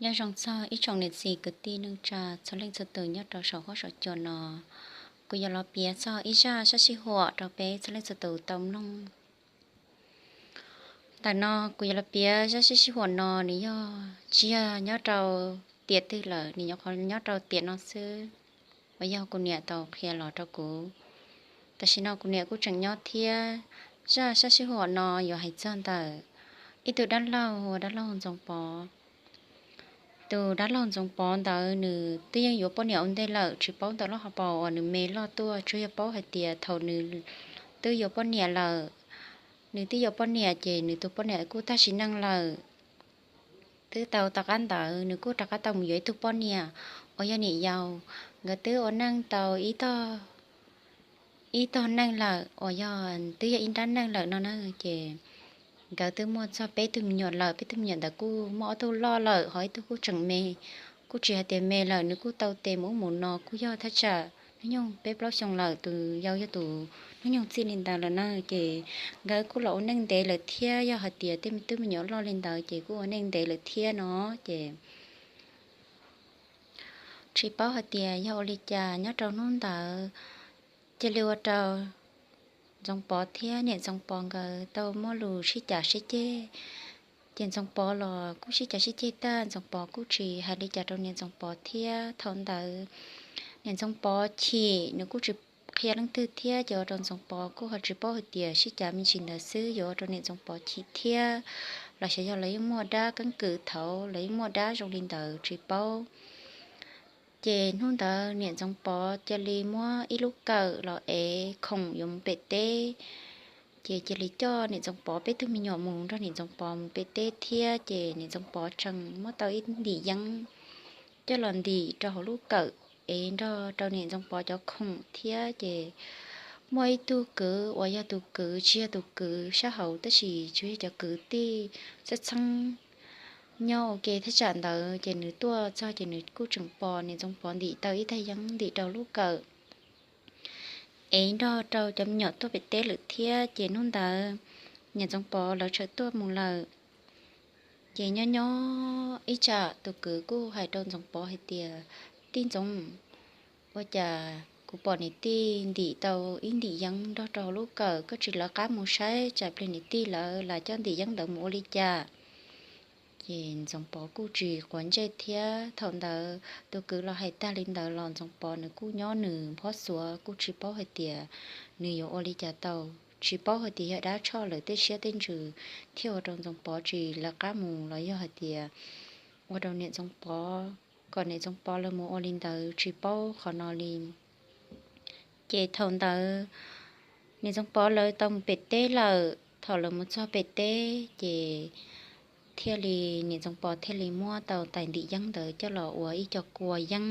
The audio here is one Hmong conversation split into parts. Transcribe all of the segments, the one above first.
Nyob zoo txog ib tsoom niam txiv kwv tij neej tsa txhua leej txhua tus nyob rau saum huab saum cua no. Kuv yuav los piav txog ib zaj sab sij huam rau peb txhua leej txhua tus tau mloog. Ntawm no kuv yuav los piav zaj sab sij huam no nws yog tsis yog nyob rau tiam twg lawm, nws nyuam qhuav nyob rau tiam no xwb, uas yog kuv niam tau qhia los rau kuv. Tam sim no kuv niam kuj tseem nyob thiab. Zaj sab sij huam no yuav hais txog ntawm ib tug dab laug ua dab laug Ntxoov Pov. Tus dab laug Ntxoov Pov ntawd nws twb yeej yuav poj niam ua ntej lawm, tsis paub ntawm lub hauv paus uas nws me loj tuaj, tsuas yog paub hais tias thaum nws twb yuav poj niam lawm, nws twb yuav poj niam ces nws tus poj niam kuj tag sim neej lawm. Twb tau tom qab ntawd nws kuj rov qab tau mus yuav ib tug poj niam uas yog niam yau. Nkawd twb ua neej tau ib tog neej lawm uas yog twb yog ib nrab neej lawm no na. Ces nkawd twb muaj txog peb tug me nyuam lawm, peb tug me nyuam ntawd kuj muaj ob tug loj lawm ho ib tug kuj tseem me. Kuj tsis hais tias me lawm, nws kuj tau tes mus ub mus no, kuj yog thaj tsam hnub nyoog peb plaub xyoo lawm, tus yau yog tus hnub nyoog txij li ntawd lawm na. Ces nkawd kuj los ua neej ntev lawm thiab, yog hais tias tej me tub me nyuam loj li ntawd ces kuj ua neej ntev lawm thiab no. Ces tsis paub hais tias yog ua li cas nyob rau hnub ntawd cia li ua rau Ntxoov Pov thiab niam Ntxoov Pov nkawd tau muaj lus sib cav sib ceg. Ces Ntxoov Pov los kuj sib cav sib ceg tag, Ntxoov Pov kuj tsis hais li cas rau niam Ntxoov Pov thiab. Thaum ntawd niam Ntxoov Pov chim, nws kuj tsis qhia leej twg thiab, ces ua rau Ntxoov Pov kuj ho tsis paub hais tias sib cav me ntsis ntawd xwb yuav ua rau niam Ntxoov Pov chim thiab, los xyov yog lawv yeej muaj dab keeb kwm thaud, lawv yeej muaj dab zoo li ntawd tsis paub. Ces hnub ntawd niam Ntxoov Pov cia li muab ib lub kawm los ev khoom yuav mus pem teb. Ces cia li coj niam Ntxoov Pov peb tug me nyuam mus nrog niam Ntxoov Pov mus pem teb thiab. Ces niam Ntxoov Pov tseem muab tau ib ntim yeeb coj los ntim rau hauv lub kawm ev nrog rau niam Ntxoov Pov cov khoom thiab. Ces muaj ib tug kwv uas yog tus kwv tsis yog tus kwv sab hauv tab sis tsuas yog cov kwv tij txheeb txheeb nyob ua ke thaj tsam ntawd, ces nws tuaj txog ces nws kuj tseem pom niam Ntxoov Pov ntim tau ib tag yeeb ntim rau lub kawm ev nrog rau cov me nyuam tuaj pem teb lawm thiab. Ces hnub ntawd niam Ntxoov Pov lawv txawm tuaj mus lawm. Ces nyob nyob ib tsam tus kwv kuj hais rau Ntxoov Pov hais tias, Tij Ntxoov, ua cas kuv pom niam tij ntim tau ib ntim yeeb nrog rau lub kawm, koj tsis lawv qab mus saib tsam pliag niam tij lawv lam coj ntim yeeb ntawd mus ua li cas? Ces Ntxoov Pov kuj tsis quav ntsej thiab. Thaum ntawd tus kwv los hais tag li ntawd los Ntxoov Pov nws kuj nyob nws phob xuav, kuj tsis paub hais tias nws yuav ua li cas tau, tsis paub hais tias yog dab tshoj lawm tej siab tej ntsws thiaj ua rau Ntxoov Pov tsis lawv qab mus los yog hais tias ua rau niam Ntxoov Pov, kom niam Ntxoov Pov lawv mus ua li ntawd, tsis paub qhov no li. Ces thaum ntawd niam Ntxoov Pov lawv tau mus pem teb lawm, thaum lawv mus txog pem teb ces thiaj li, niam Ntxoov Pov thiaj li muab tau tais ntim yeeb ntawd coj los ua ib co kua yeeb.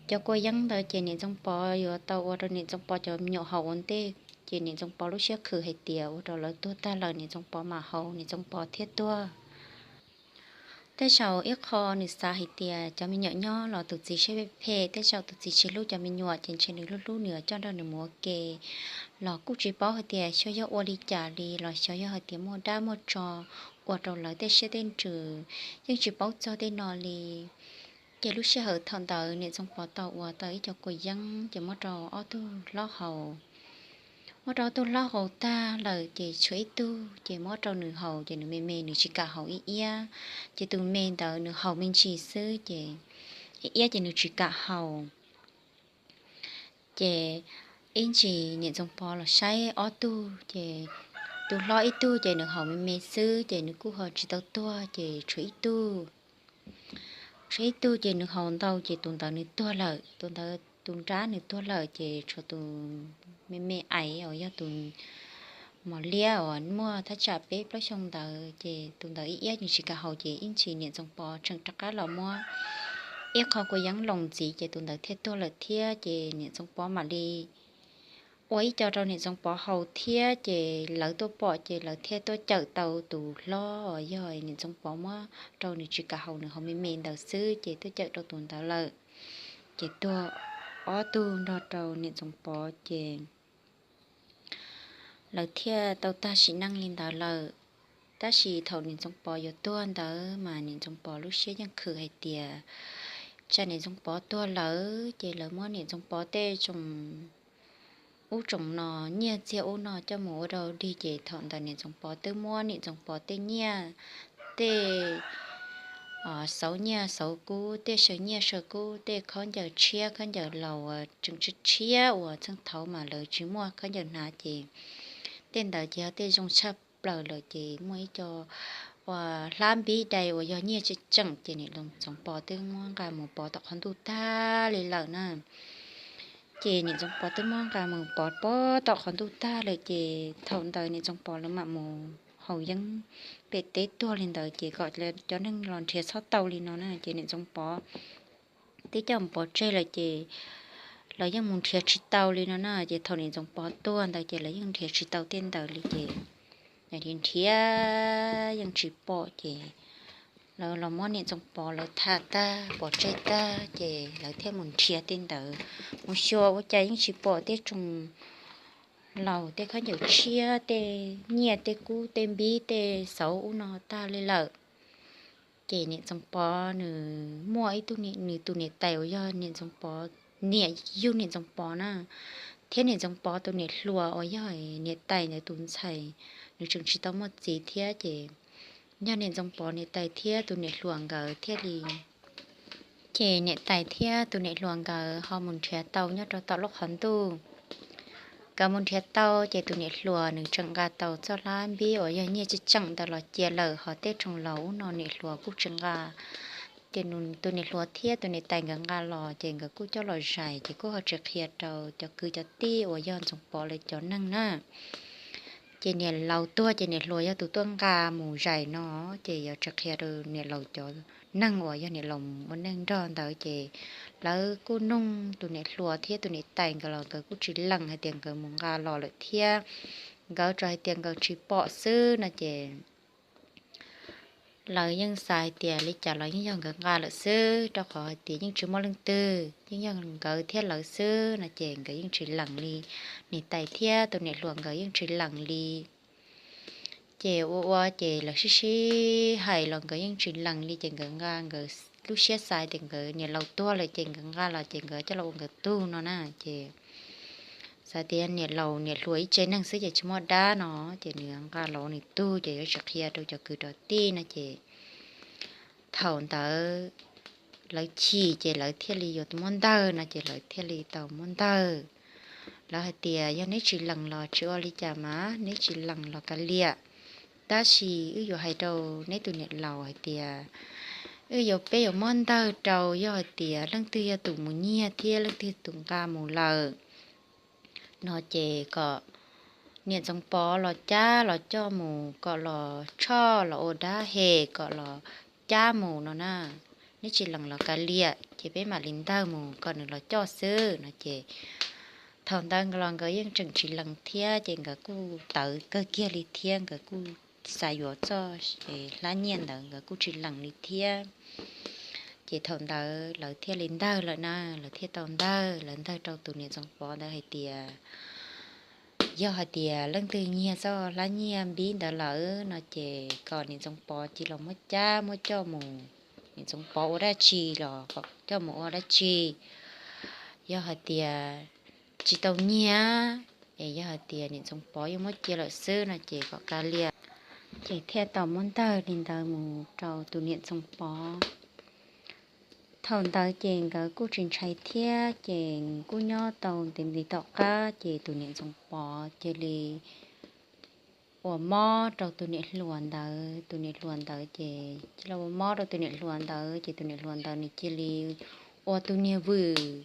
Cov kua yeeb ntawd ces niam Ntxoov Pov yuav tau ua rau niam Ntxoov Pov cov me nyuam haus ua ntej. Ces niam Ntxoov Pov lub siab khwv hais tias ua rau lawv tuag tag lawm niam Ntxoov Pov mam haus niam Ntxoov Pov thiaj tuag. Tej zaum ib qho nws xav hais tias cov me nyuam nyob los tus txiv siab phem phem, tej zaum tus txiv tsis hlub cov me nyuam ces ntshe nws hlub hlub nws coj nrog nws mus ua ke. Los kuj tsis paub hais tias xyov yog ua li cas li los xyov yog hais tias muaj dab muaj tsov ua rau lawv tej siab tej ntsws, yeej tsis paub txog tej no li. Ces lub sij hawm thaum ntawd niam Ntxoov Pov tau ua tau ib co kua yeeb ces muab rau ob tug hlob haus. Muab rau ob tug hlob haus tag lawm ces tshuav ib tug ces muab rau nws haus ces nws me me nws tsis kam haus ib iab. Ces tus me ntawd nws haus me ntsis xwb ces ib iab ces nws tsis kam haus. Ces ib ntsis niam Ntxoov Pov los saib ob tug ces tus hlob ib tug ces nws haus me me xwb ces nws kuj ho tsis tau tuag ces tshuav ib tug. Tshuav ib tug ces nws haus ntau ces tus ntawd nws tuag lawm, tus ntawd tus nrab nws tuag lawm ces tshuav tus me me ais uas yog tus mos liab uas muaj thaj tsam peb plaub xyoo ntawd ces tus ntawd ib iab nws tsis kam haus ces ib ntsis niam Ntxoov Pov tseem rov qab los muab ib qho kua yeeb loos ntxiv ces tus ntawd thiaj tuag lawm thiab ces niam Ntxoov Pov mam li ua ib co rau niam Ntxoov Pov haus thiab ces lawv tuaj pom ces lawv thiaj tuaj cawm tau tus hlob uas yog niam Ntxoov Pov muab rau nws tsis kam haus nws haus me me ntawd xwb ces tuaj cawm rau tus ntawd lawm. Ces tuag ob tug nrog rau niam Ntxoov Pov ces lawv thiaj tau tag sim neej li ntawd lawm. Tab sis thaum niam Ntxoov Pov yuav tuag ntawd mas niam Ntxoov Pov lub siab yeej khwv hais tias tsam niam Ntxoov Pov tuag lawm ces lawv muab niam Ntxoov Pov tej tsoos ub tsoos no, nyiaj txiag ub no coj mus ua dog dig, ces thaum ntawd niam Ntxoov Pov twb muab niam Ntxoov Pov tej nyiaj, tej xauv nyiaj xauv kub, tej saw nyiaj saw kub, tej khaub ncaws tshiab khaub ncaws laus uas tseem tshiab tshiab uas txheej thaud mas lawv tsis muaj khaub ncaws hnav ces tej ntawd ces yog tej zoo tshaj plaws lawm ces muaj ib co uas hlab npib dai uas yog nyiaj tseem tseem ces niam Ntxoov Pov twb muab nqa mus pov tom qhov ntuj tag li lawm na. Ces niam Ntxoov Pov twb muab nqa mus pov pov tom qhov ntuj tag lawm ces thaum ntawd niam Ntxoov Pov lawv mam mus haus yeeb pem teb tuag li ntawd ces kom cov neeg los nrhiav txhob tau li no na. Ces niam Ntxoov Pov twb coj mus pov tseg lawm ces lawv yeej mus nrhiav tsis tau li no na. Ces thaum niam Ntxoov Pov tuag ntawd ces lawv yeej nrhiav tsis tau tej ntawd li ces nrhiav yeej tsis pom ces lawv los muab niam Ntxoov Pov lawv tham tag pov tseg tag ces lawv thiaj mus nrhiav tej ntawd mus xyuas ua cas yeej tsis pom tej tsoos laus, tej khaub ncaws tshiab, tej nyiaj tej kub tej npib tej xauv ub no tag li lawm. Ces niam Ntxoov Pov nws muaj ib tug, nws tus niam tais uas yog niam Ntxoov Pov, niam yug niam Ntxoov Pov na, thiab niam Ntxoov Pov tus niam hluas uas yog niam tais ntawd tus ntxhais, nws tseem tsis tau muaj txiv thiab ces yog niam Ntxoov Pov niam tais thiab tus niam hluas nkawd thiaj li ces niam tais thiab tus niam hluas nkawd ho mus nrhiav tau nyob rau tom lub qhov ntuj. Nkawd mus nrhiav tau ces tus niam hluas nws tseem nqa tau txoj hlab npib uas yog nyiaj tseem tseem ntawd los cia lawm, ho tej tsoos laus ub no niam hluas kuj tsis nqa. Ces tus niam hluas thiab tus niam tais nkawd nqa los ces nkawd kuj coj los zais ces kuj ho tsis qhia rau cov kwv cov tij uas yog Ntxoov Pov lawv cov neeg na. Ces niam laus tuag ces niam hluas yog tus tuaj nqa mus zais no, ces yuav tsis qhia rau niam laus cov neeg uas yog niam laus mus ua neej nrog ntawd ces lawv kuj nug tus niam hluas thiab tus niam tais nkawd los nkawd kuj tsis lees hais tias nkawd mus nqa los lawm thiab, nkawd tsuas hais tias nkawd tsis pom xwb no ces lawv yeej xav hais tias li cas los yeej yog nkawd nqa lawm xwb, rau qhov hais tias yeej tsis muaj leej twg, yeej yog nkawd thiab lawv xwb no ces nkawd yeej tsis lees li. Niam tais thiab tus niam hluas nkawd yeej tsis lees li. Ces ua ua ces lawv sib sib hais los nkawd yeej tsis lees li ces nkawd nqa, nkawd lub siab xav tias nkawd niam laus tuag lawm ces nkawd nqa los ces nkawd coj los ua nkawd tug no na ces xav tias niam laus niam hluas ib tse neeg xwb ces tsis muaj dab no ces nws nqa los ua nws tug ces yuav tsis qhia rau cov kwv cov tij no ces thaum ntawd lawv chim ces lawv thiaj li yuav muab ntawg no ces lawv thiaj li tau muab ntawg. Lawv hais tias yog neb tsis lees los tsis ua li cas mas neb tsis lees los kav liam, tab sis wb yuav hais rau neb tus niam laus hais tias wb yuav, peb yuav muab ntawg rau yog hais tias leej twg yog tus mus nyiag thiab leej twg tus nqa mus lawm no ces kom niam Ntxoov Pov los cab los coj mus, kom los tshoj los ua dab hem kom los cab mus no na. Neb tsis lees los kav liam ces peb mam li ntawg mus kom nws los coj xwb no ces thaum ntawd los nkawd yeej tseem tsis lees thiab ces nkawd kuj tawv kawg kiag li thiab nkawd kuj xav yuav txoj hlab nyiaj ntawd nkawd kuj tsis lees li thiab. Ces thaum ntawd lawv thiaj li ntawg lawm na, lawv thiaj tau ntawg, lawv ntawg rau tus niam Ntxoov Pov ntawd hais tias yog hais tias leej twg nyiag txoj hlab nyiaj npib ntawd lawm no ces kom niam Ntxoov Pov cia li los muab cab muab coj mus, niam Ntxoov Pov ua dab tsi los kom coj mus ua dab tsi. Yog hais tias tsis tau nyiag es yog hais tias niam Ntxoov Pov yeej muab cia lawm xwb no ces kom kav liam. Ces thiaj tau muab ntawg li ntawd mus rau tus niam Ntxoov Pov. Thaum ntawd ces nkawd kuj tsis ntshai thiab ces kuj nyob tau ntev ntev tom qab ces tus niam Ntxoov Pov cia li ua mob rau tus niam hluas ntawd. Tus niam hluas ntawd ces cia li ua mob rau tus niam hluas ntawd ces tus niam hluas ntawd nws cia li ua tus niag vwm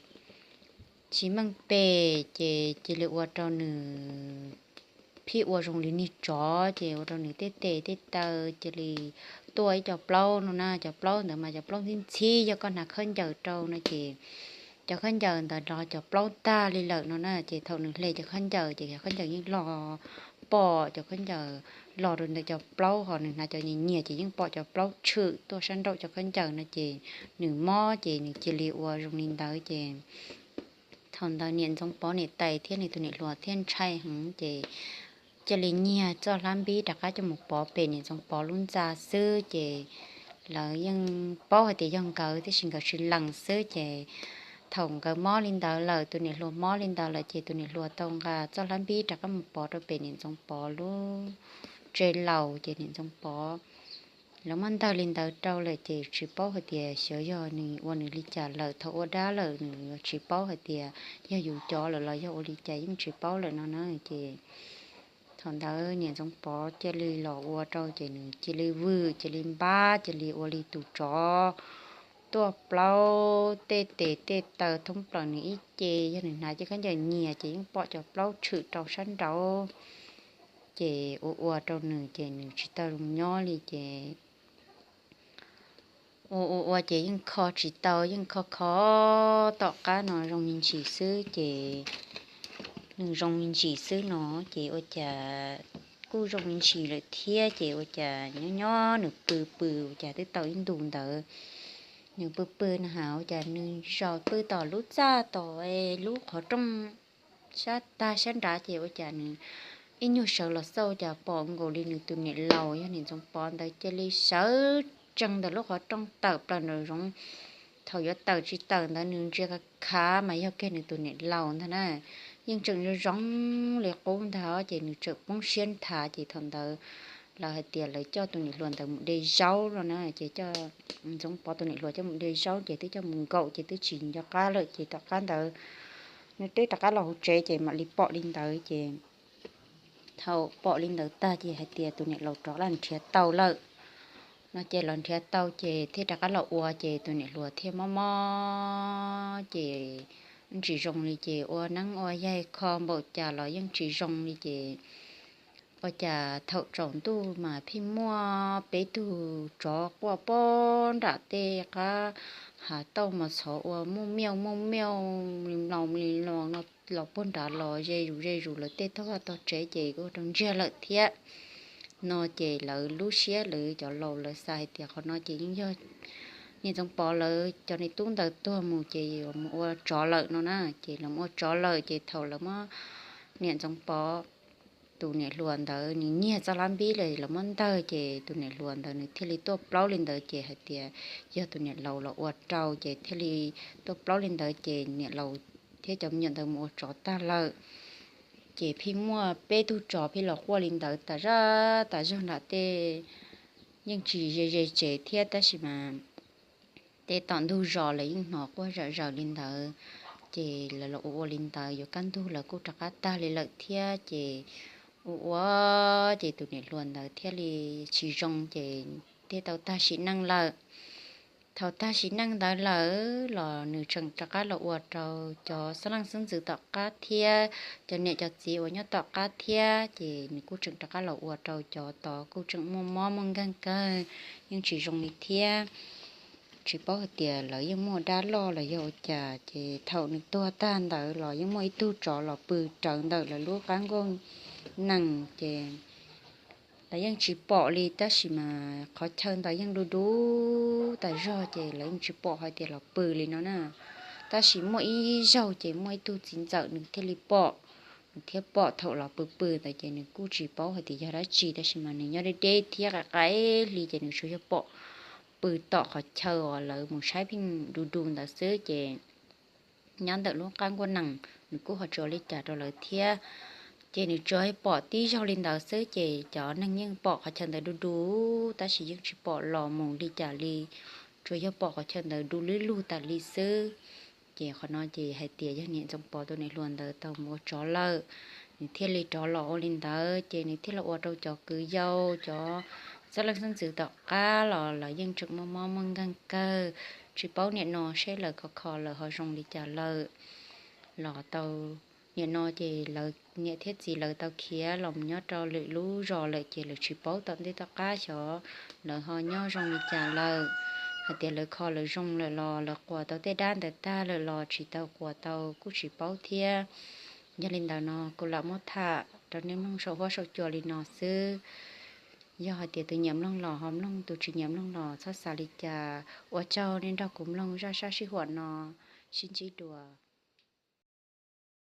tsis meej pem ces cia li ua rau nws phij ua zoo li niag tsov ces ua rau nws tej tes tej taw cia li tuaj ib co plaub no na. Cov plaub ntawd mas cov plaub ntxhib ntxhib, yog koj hnav khaub ncaws rau no ces cov khaub ncaws ntawd los cov plaub tag li lawm no na. Ces thaum nws hle cov khaub ncaws ces cov khaub ncaws yeej los pom cov khaub ncaws los rau ntawm cov plaub, ho nws hnav cov nyias nyias ces yeej pom cov plaub tshwm tuaj sab nraum cov khaub ncaws no ces nws mob ces nws cia li ua zoo li ntawd ces thaum ntawd niam Ntxoov Pov niam tais thiab nws tus niam hluas thiaj ntshai heev ces cia li nyiag txoj hlab npib rov qab coj mus pov pem niam Ntxoov Pov lub ntxa xwb ces lawv yeej paub hais tias yog nkawd tiam sis nkawd tsis lees xwb ces thaum nkawd mob li ntawd lawm, tus niam hluas mob li ntawd lawm ces tus niam hluas tau nqa txoj hlab npib rov qab mus pov rau pem niam Ntxoov Pov lub tsev laus ces niam Ntxoov Pov lawv muab ntawg li ntawd rau lawm ces tsis paub hais tias xyov yog nws ua nws li cas lawm, thaum ua dab lawm nws tsis paub hais tias yog yus cov lawm los yog ua li cas yeej tsis paub lawm no na ces thaum ntawd niam Ntxoov Pov cia li los ua rau ces nws cia li vwm cia li npab cia li ua li tus tsov tuaj plaub tej tes tej taw thoob plaws nws ib ce, yog nws hnav cov khaub ncaws nyias ces yeej pom cov plaub tshwm rau sab nraud ces ua ua rau nws ces nws tsis tau zoo nyob li ces ua ua ua ces yeej kho tsis tau, yeej kho kho tom qab no zoo me ntsis xwb ces nws zoo me ntsis xwb no ces ua cas kuj zoo me ntsis lawm thiab ces ua cas nyob nyob nws pw pw ua cas twb tau ib ntus ntawd nws pw pw na has ua cas nws zov pw tom lub txaj tom lub qhov rooj sab tag sab nrad ces ua cas nws ib nyuag sawv los xauj cas pom nkaus li nws tus niam laus yog niam Ntxoov Pov ntawd cia li sawv tsees ntawm lub qhov rooj tawm plaws nraum zoov. Thaum yuav tawm tsis tawm ntawd nws ntsia khav mas yog kiag nws tus niam laus ntag na, yeej tseem zoo zoo li qub ntag ces nws tseem poob siab nthav ces thaum ntawd lawv hais tias lawv coj tus niam hluas ntawd mus de zaub no na ces coj Ntxoov Pov tus niam hluas coj mus de zaub ces twb coj mus nkaum ces twb tsis nco qab lawm ces tom qab ntawd nws twb rov qab los hauv tsev ces mam li pom li ntawd ces thaum pom li ntawd tag ces hais tias tus niam laus rov los nrhiav tau lawm no ces los nrhiav tau ces thiaj rov qab los ua ces tus niam hluas thiaj mob mob ces tsis zoo li ces ua neeb ua yaig kho npaum cas los yeej tsis zoo li ces ua cas thaum tsaus ntuj mas pheej muaj peb tug tsov quaj pob nram tej qab hav tauj mos txhov ua muj miauj muj miauj li mlaus li los no los puag nrad los ze zus ze zus lawv tej tog vaj tog tsev ces ua rau ntsiag lawm thiab no ces lawv lub siab lawv cov laus lawv xav hais tias qhov no ces yeej yog niam Ntxoov Pov lawv cov niam tub ntawd tuag mus ces mus ua tsov lawm no na ces lawv mus ua tsov lawm ces thaum lawv muab niam Ntxoov Pov tus niam hluas ntawd nws nyiag txoj hlab npib lawm lawv muab ntawg ces tus niam hluas ntawd nws thiaj li tuaj plaub li ntawd ces hais tias yog tus niam laus los ua rau ces thiaj li tuaj plaub li ntawd ces niam laus thiab cov me nyuam ntawd mus ua tsov tag lawm ces pheej muaj peb tug tsov pheej los quaj li ntawd tas zaj tas zog nram tej yeej tsis ze ze tsev thiab tab sis mas tej tom ntug zos lawv yeej hnov quaj zom zaws li ntawd ces lawv los ua ua li ntawd yuav kaj ntug lawv kuj rov qab tag li lawm thiab ces ua ua ces tus niam hluas ntawd thiaj li tsis zoo ces thiaj tau tag sim neej lawm. Thaum tag sim neej ntawd lawm los nws tseem rov qab los ua rau cov xeeb leej xeeb ntxwv tom qab thiab cov niam cov txiv uas nyob tom qab thiab ces nws kuj tseem rov qab los ua rau cov tod kuj tseem muaj mob muaj nkeeg kawg yeej tsis zoo li thiab. Tsis paub hais tias lawv yeej muaj dab loj los yog ua cas ces thaum nws tuag tag ntawd los yeej muaj ib tug tsov los pw rawv ntawm lawv lub qab nkuaj nees ces lawv yeej tsis pom li tab sis mas qhov chaw ntawd yeej du du tas zog ces lawv yeej tsis pom hais tias los pw li no na. Tab sis muaj ib zaug ces muaj ib tug txiv ntxawm nws thiaj li pom, nws thiaj pom thaum los pw pw ntawd ces nws kuj tsis paub hais tias yog dab tsi tab sis mas nws nyob deb deb thiab qa qa hli ces nws tsuas yog pom pw tom qhov chaw uas lawv mus saib pheej du du ntawd xwb ces nyob ntawm lub qab nkuaj nees nws kuj ho tsis ua li cas rau lawv thiab. Ces nws tsuas pom tib zaug li ntawd xwb ces cov neeg yeej pom qhov chaw ntawd du du tab sis yeej tsis pom los mus li cas li, tsuas yog pom qhov chaw ntawd du lug lug tas li xwb. Ces qhov no ces hais tias yog niam Ntxoov Pov tus niam hluas ntawd tau mus ua tsov lawm, nws thiaj li rov los ua li ntawd ces nws thiaj los ua rau cov kwv yau cov xeeb leej xeeb ntxwv tom qab los lawv yeej tseem muaj mob muaj nkeeg kawg. Tsis paub niam no seb lawv khov kho lawv ho zoo li cas lawm los tau. Niam no ces lawv niam thiab txiv lawv tau khiav los mus nyob rau lwm lub zos lawm ces lawv tsis paub tom ntej tom qab xyov lawv ho nyob zoo li cas lawm, hais tias lawv kho lawv zoo lawm los lawv quas tau tej dab ntawd tag lawm los tsis tau quas tau kuj tsis paub thiab. Yog li ntawd no kuv lam muab tham rau nej mloog saum huab saum cua li no xwb. Yog hais tias tus nyiam mloog los ho mloog, tus tsis nyiam mloog los txhob xav li cas. Ua tsaug nej nrog kuv mloog zaj sab sij huam no, sib ntsib dua.